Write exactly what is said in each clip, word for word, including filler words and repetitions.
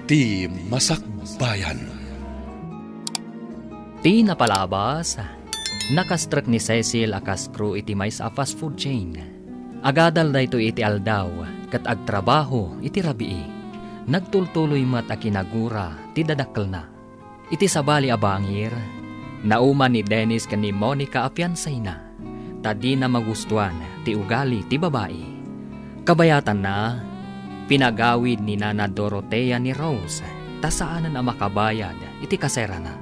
Ti Masakbayan. Ti napalabas, nakastrek ni Cecil a kas crew iti maysa a fast food chain. Agadal daytoy iti aldaw ket agtrabaho iti rabii. Nagtultuloy met a kinagura ti dadakkelna. Iti sabali a bangir, nauman ni Dennis ken ni Monica a piansayna, ta dina magustuan ti ugali ti babai. Kabayatanna, pinagawid ni Nana Dorotea ni Rose ta saanen a makabayad iti kaserana.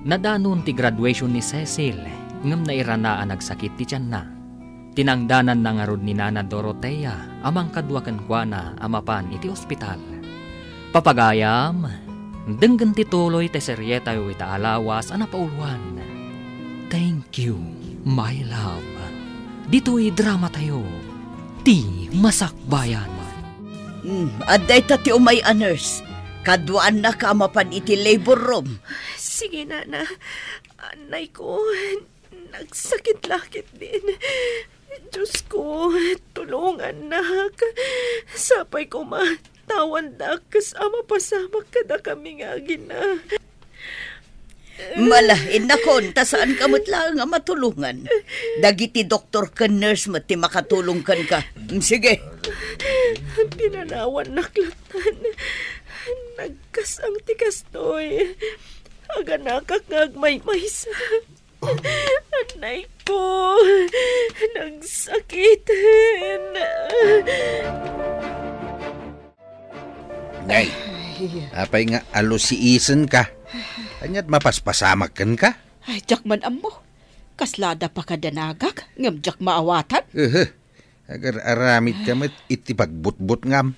Nadanon ti graduation ni Cecil ngem nairana a nagsakit ti tianna. Tinangdananna ngarud ni Nana Dorotea a mangkadua kenkuana a mapan iti ospital. Papagayam, denggen ti tuloy ti serietayo ita a lawas a napauluan. Thank you, my love. Ditoy dramatayo, Ti Masakbayan. Hmm, adda ita ti umay a nurse. Kaduaannaka a mapan iti labor room. Sige, Nana. Anay ko, nagsakit la ketdin. Diyos ko, tulongannak. Sapay koma, ta awandak kas a mapasamak kadakami nga agina. Mala, innakon, ta saanka met laeng a matulongan. Dagiti doktor ken nurse met ti makatulong kenka. Mm, sige. Pinanawannak latan. Nagkas-ang ti kastoy. Aganakak nga agmaymaysa. Anay ko, nagsakiten. Nay, ay, apay nga alusiisenka? Ania't mapaspasamak kenka? Ay, diak man ammo. Kasla adda pakadanagak, ngem diak maawatan. Ehe, agar-aramidka met iti pagbutbutngam.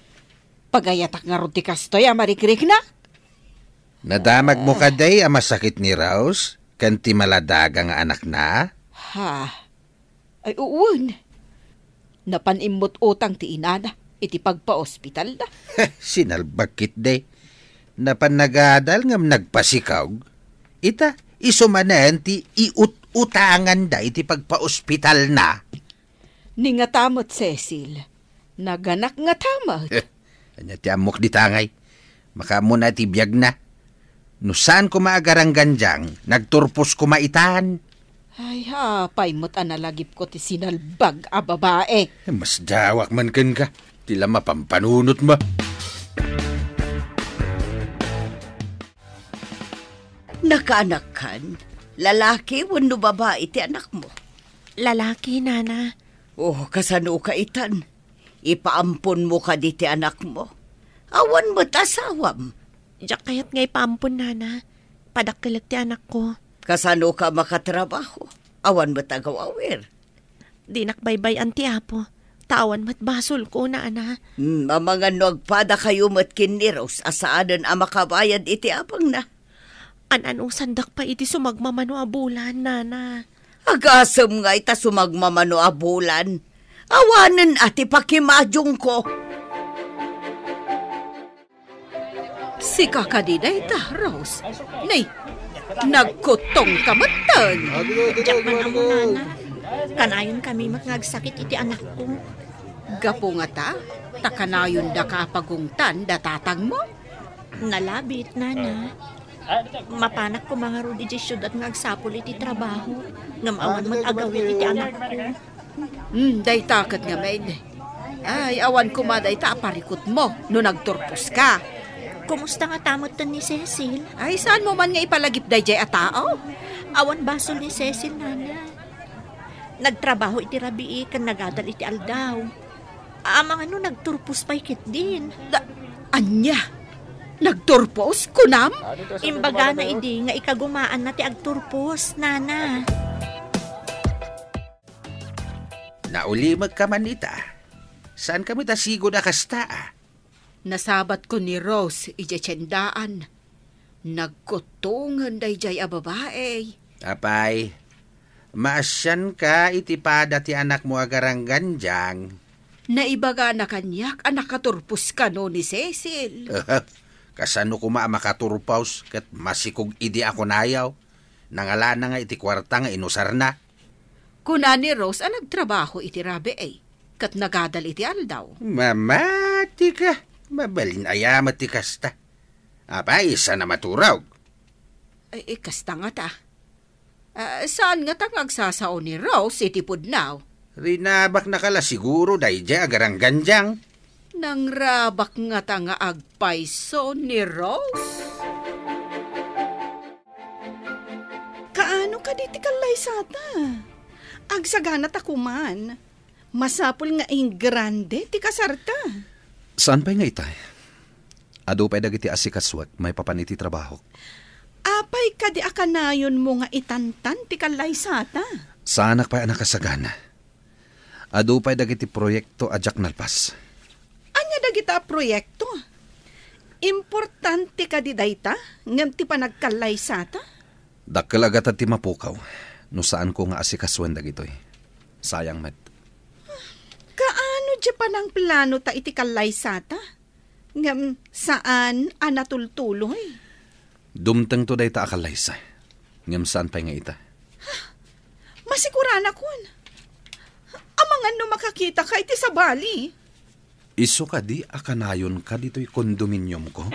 Pagayatak ngarud ti kastoy a marikriknak. Nadamagmo kadi a masakit ni Rose ken ti maladaga nga anakna? Ha? Ay, uwan. Napan immut-utang ti inana iti pagpaospitalna. Sinalbag ketdi. Napan nagadal ngem nagpasikog. Ita, isu manen ti iut-utanganda iti pagpaospitalna. Ni ngata met, Cecil, naganak ngata met. Eh, ania ti ammok dita ngay? Makaammona ti biagna. No saan koma agaranggandiang, nagturpos koma itan. Ay, apay met a nalagipko ti sinalbag a babae. Eh, masdawak man kenka. Ti la mapampanunotmo. Nakaanakkan, lalaki wenno babai ti anakmo? Lalaki, Nana. Oh, kasanoka itan? Ipaamponmo kadi ti anakmo? Awan met asawam? Diak kayat nga ipaampon, Nana. Padakkelek ti anakko. Kasanoka makatrabaho? Awan met agaw-awir? Dinak baybay-an ti Apo, ta awan met basolko, Nana. Hmm, amangan no agpadakayo met ken ni Rose a saanen a makabayad iti apangna. An-anusandak pay iti sumagmamano a bulan, Nana. Agasem ngay ta sumagmamano a bulan. Awanen a ti pakimajonko. Sika kadi dayta, Rose? Nay, nagkuttongka metten. Diak man ammo, Nana. Kanayonkami met nga agsakit iti anakko. Gapu ngata, ta kanayondaka a pagungtan da tatangmo? Nalabit, Nana. Mapanak koma ngarud idiay siudad nga agsapul iti trabaho, ngem awan met agawid iti anakko. Hmm, dayta ket ngamin. Ay, awan koma dayta a parikutmo no nagturposka. Kumusta ngata metten ni Cecil? Ay, saanmo man nga ipalagip daydiay a tao? Awan basol ni Cecil, Nana. Nagtrabaho iti rabii ken nagadal iti aldaw. Amangan no nagturpos pay ketdin. Da-, ania? Nagturpos, kunam? Imbagana idi nga ikagumaanna ti agturpos, Nana. Naulimekka man ita. Saanka met a sigud a kasta, a? Nasabatko ni Rose idiay tiendaan. Nagkuttongen daydiay a babai. Apay, maasianka iti pada ti anakmo a garanggandiang. Naibagana kaniak a nakaturpos kano ni Cecil. Kasano koma a makaturpos ket masikog idi a kunayo? Nangalana nga iti kuarta nga inusarna. Kuna ni Rose a nagtrabaho iti rabii, ket nagadal iti aldaw. Mamatika, mabalin aya met ti kasta. Apay, saan a maturog? Ay, eh, kasta ngata. Ah, saan ngata nga agsasao ni Rose iti pudno? Rinabaknaka la siguro daydiay a garanggandiang. Nangrabak ngata nga agpayso ni Rose? Kaano kadi ti kallaysata? Agsagana ta koman. Masapul nga ingrande ti kasarta. Saan pay nga itay? Adu pay dagiti asikasuek maipapan iti trabahok. Apay kadi a kanayonmo nga itantan ti kallaysata? Saanak pay a nakasagana. Adu pay dagiti proyekto a diak nalpas. Ania dagita a proyekto? Importante kadi dayta ngem ti panagkallaysata? Dakkel a gatad ti mapukaw no saanko nga asikasuen dagitoy. Sayang met. Kaano diay panangplanota iti kallaysata? Ngem saan a natultuloy? Dumtengto dayta a kallaysa. Ngem saan pay nga ita? Masikuranakon. Amangan no makakitaka iti sabali. Isu kadi a kanayonka ditoy kondominiumko?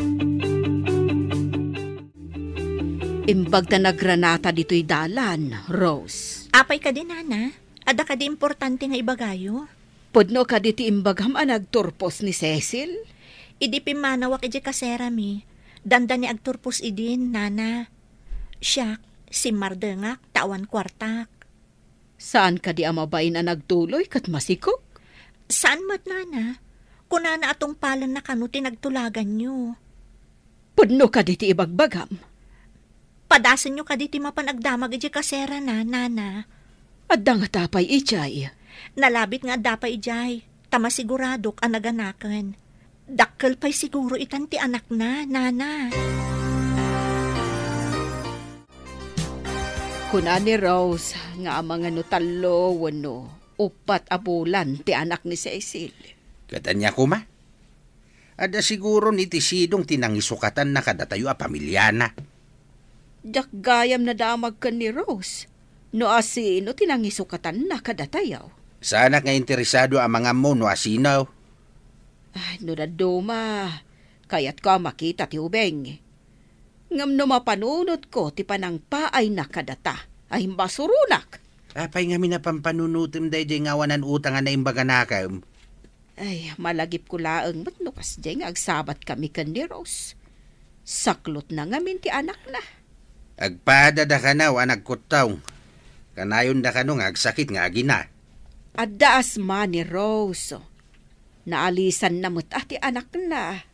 Imbag ta nagranata ditoy dalan, Rose. Apay kadi, Nana? Adda kadi importante nga ibagayo? Pudno kadi ti imbagam a nagturpos ni Cecil? Idi pimmanawak idiay kaserami, dandani agturpos idin, Nana. Siak, simmardengak ta awan kuartak. Saan kadi a mabain a nagtuloy ket masikog? Saan met, Nana. Kunana a tungpalenna kano ti nagtulaganyo. Pudno kadi ti ibagbagam? Padasenyo kadi ti mapan agdamag idiay kaserana, Nana. Adda ngata pay idiay? Nalabit nga adda pay idiay, ta masiguradok a naganaken. Dakkel pay siguro itan ti anakna, Nana. Kuna ni Rose nga amangan no tallo wenno uppat a bulan ti anak ni Cecil. Ket ania koma? Adda siguron iti sidong ti nangisukatanna kadatayo a pamiliana. Diak gayam nadamag ken ni Rose no asino ti nangisukatanna kadatayo. Saanak nga interesado a mangammo no asino. Ay, no dadduma, kayatko a makita ti ubing. Ngem no mapanunotko ti panangpaayna kadata, ay, masuronak. Apay ngamin a pampanunotem daydiay nga awanan utang a naimbaganakem? Ay, malagipko laeng met no kasdiay nga agsabatkami ken ni Rose. Saklotna ngamin ti anakna. Agpadada kano a nagkuttong. Kanayonda kano nga agsakit nga agina. Adda asma ni Rose. Naalisanna met a ti anakna.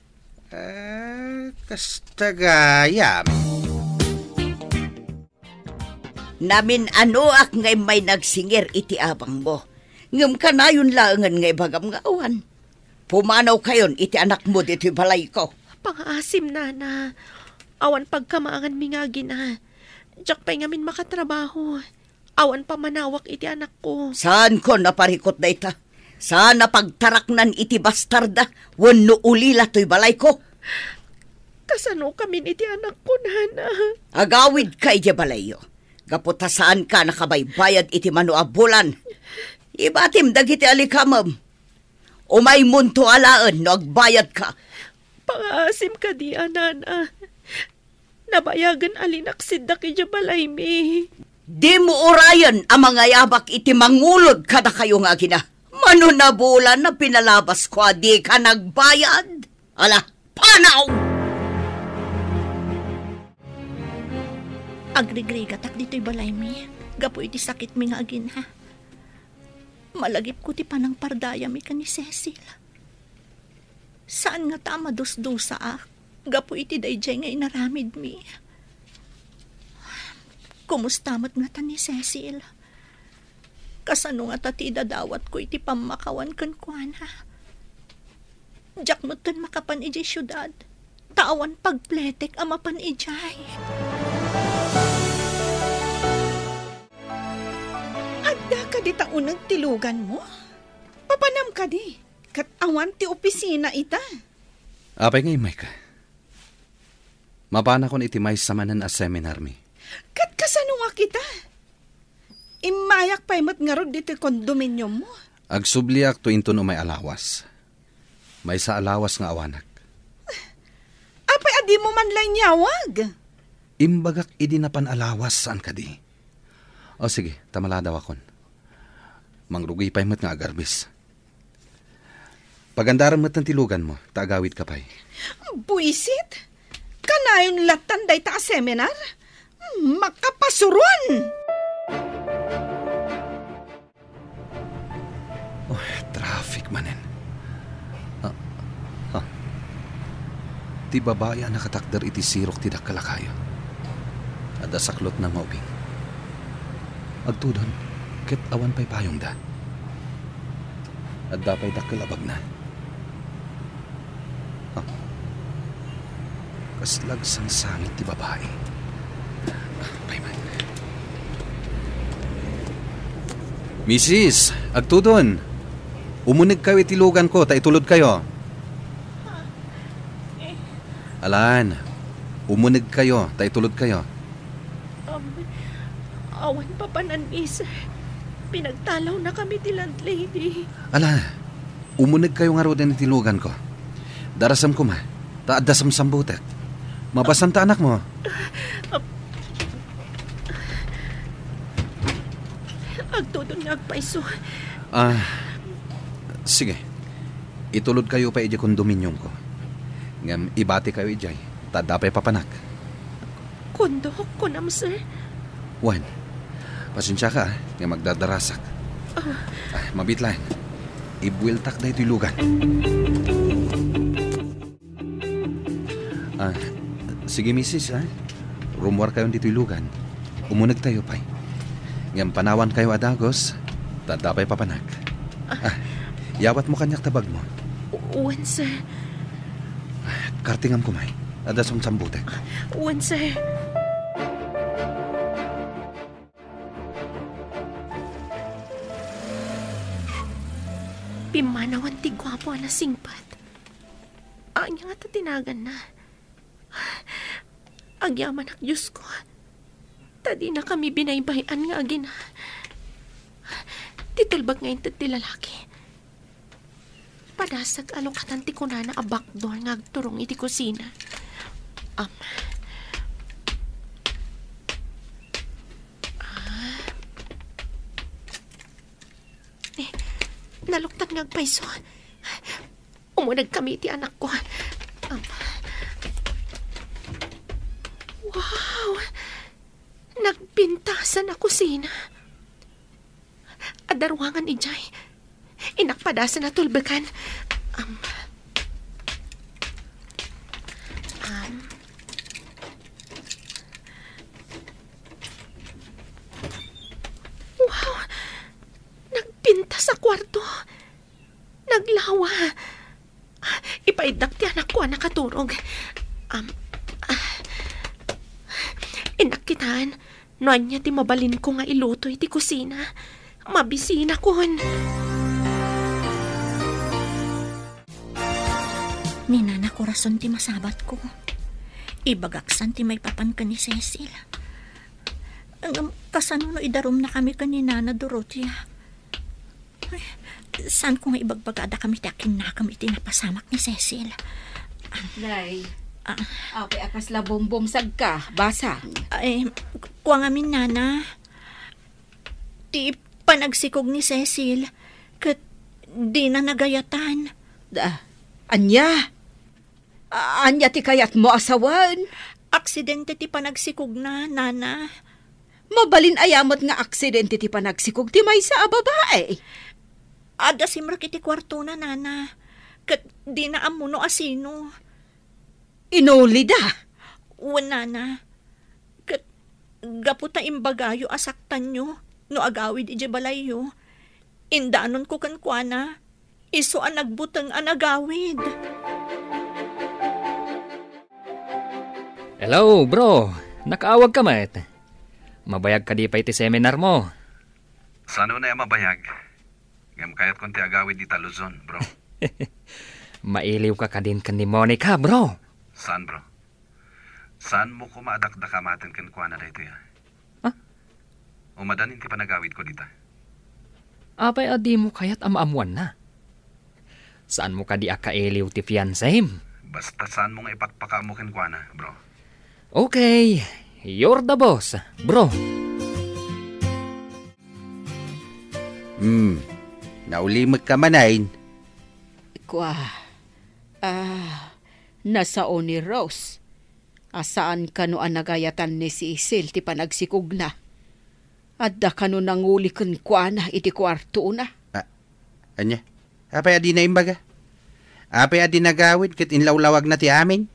Ah, kasta gayam. Namin-anoak nga immay nagsingir iti abangmo. Ngem kanayon laengen nga ibagam nga awan. Pumanawkayon iti anakmo ditoy balayko. Pangaasim, Nana. Awan pagkamaanganmi nga agina. Diak pay ngamin makatrabaho. Awan pammanawak iti anakko. Saanko a parikut dayta. Saan a pagtaraknan iti bastarda wenno ulila toy balayko. Kasanokamin iti anakko, Nana? Agawidka idiay balayyo. Gapu ta saanka a nakabaybayad iti mano a bulan. Ibatim dagiti alikamem. Umaymonto alaen no agbayadka. Pangaasim kadi a, Nana. Nabayagen a linaksiddak idiay balaymi. Dimo urayen a mangayabak iti mangulod kadakayo nga agina. Mano a bulan a pinalabasko a dika nagbayad? Ala, panaw! Agrigrigatak ditoy balaymi gapu iti sakitmi nga agina. Malagipko ti panangpardayami ken ni Cecil. Saan ngata a madusdusaak gapu iti daydiay nga inaramidmi. Kumusta met ngata ni Cecil? Kasano ngata ti idadawatko iti pammakawan kenkuana? Diak metten makapan idiay siudad, ta awan pagpletek a mapan idiay. Adda kadi ta uneg ti luganmo? Papanam kadi, ket awan ti opisina ita. Apay nga immayka? Mapanakon iti maysa manen a seminarmi. Ket kasano nga kita? Immayak pay met ngarud ditoy kondominiummo. Agsubliakto inton umay a lawas. Maysa a lawas nga awanak. Apay a dimo Panla inyawag. Imbagak idi napan a lawas, saan kadi? O sige, ta maladawakon. Mangrugi pay met nga agarbis. Pagandarem met ti luganmo, ta agawidka pay. Buisit! Kanayon lattan dayta a seminar? Makapasuron! Oh, traffic manen. Ah, ah. Ti babai a nakatakder iti sirok ti dakkel a kayo. Adda saklotna nga ubing. Agtudon, ket awan pay payongda. Adda pay dakkel a bagna. Ah. Kasla agsangsangit ti babai. Ah, payman. Misis, agtudon. Umunegkayo iti luganko ta itulodkayo. Alan, umunegkayo ta itulodkayo. Um, awan papanan, miss. Pinagtalawnakami ti landlady. Ala, umunegkayo ngaruden iti luganko. Darasem koma, ta adda samsambutek. Mabassan ta anakmo. Agtudon nga agpayso. Ah, sige. Itulodkayo pay idiay kondominiumko. Ngem ibatikayo idiay, ta adda pay papanak. Kondok, kunam, sir? Wen, pasensiaka, ah, nga magdardarasak. Ah. Ah, mabiit laeng. Ibueltak daytoy lugan. Ah, sige, misis, ah. Rummuarkayon ditoy lugan. Umunegtayo pay. Ngem panawankayo a dagus, ta adda pay papanak. Ah, yawatmo kaniak ta bagmo. Wen, sir. Kartingam koma. Adda samsambutek. Wen, sir. Pimmanawan ti guapo a nasingpet. Ania ngata ti naganna? Agyamanak, Diosko, ta dinakami binaybay-an nga agina. Ti tulbek nga inted ti lalaki. Padasek a lukatan ti kunana a backdoor nga agturong iti kusina. Am. Ah. Eh, naluktan nga agpayso. Umunegkami iti anakko. Am. Wow! Nagpintasan a kusina. Adda ruangan idiay. Inakpadasan a tulbekan. Am. Am. Wow! Nagpintas a kuarto. Naglawa. Ipaiddak ti anakko a nakaturog. Am, ah. Innak kitaan, no ania ti mabalinko nga iluto iti kusina. Mabisinakon. Ni Nana Corazon ti masabatko. Ibagak san ti maipapan ken ni Cecil. Ngem kasano no idarumnakami ken ni Nana Dorotea? Ay, saanko nga ibagbagada kami ti akinnakam iti napasamak ni Cecil. Nay, Ah. apay a kasla bumbumsagka, basang. Ay, kua ngamin, Nana. Ti panagsikog ni Cecil, ket dina nagayatan. Da, ania? A-, ania ti kayatmo a sawen? Aksidente ti panagsikogna, Nana. Mabalin aya met nga aksidente ti panagsikog ti maysa a babae? Adda simrek iti kuartona, Nana. Ket dina ammo no asino. Inulida? Wen, Nana. Ket gapu ta imbagayo a saktanyo no agawid idiay balayyo, indanonko kenkuana, isu a nagbuteng a nagawid. Hello, bro. Nakaawagka met. Mabayag kadi pay ti seminar mo? Saan unay a mabayag? Ngem kayatkon ti agawid ita Luzon, bro. Mailiwka kadin ken ni Monica, bro? Saan, bro? Saanmo koma a dakdakamaten kenkuana daytoy, a? Ha? Umadan iti panagawidko dita. Apay a dimo kayat a maammoanna? Saanmo kadi a kailiw ti fiancem? Basta saanmo nga ipakpakaammo kenkuana, bro. Okay, you're the boss, bro. Hmm, naulimekka manen. Kua, ah, nasao ni Rose. A saan kano a nagayatan ni Cecil ti panagsikogna. Adda kano nanguli kenkuana iti kuartona? Ah, ania? Apay a dina imbaga? Apay a dina agawid ket inlawlawagna ti amin?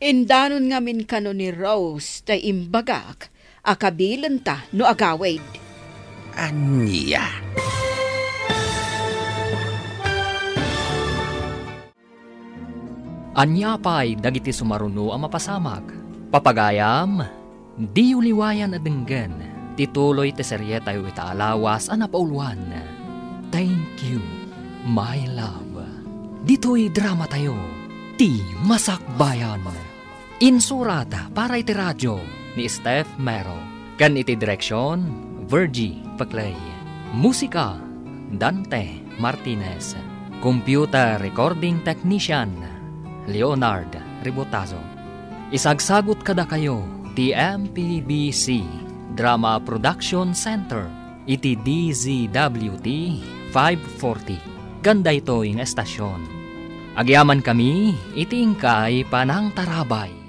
Indanon ngamin kano ni Rose tay imbagak a kabilenta no agawid. Ania? Ania pay dagiti sumaruno a mapasamak? Papagayam, diyo liwayan a denggen ti tuloy ti serietayo ita a lawas a napauloan, Thank You, My Love. Ditoy dramatayo, Ti Masakbayan. Insurat para iti radio ni Steph Mero, ken iti direksion, Virgie Paclay. Musika, Dante Martinez. Computer recording technician, Leonard Ribotazo. Isagsagut kadakayo ti M P B C Drama Production Center iti D Z W T five forty, ken daytoy nga estasion. Agyamankami iti inkay panangtarabay.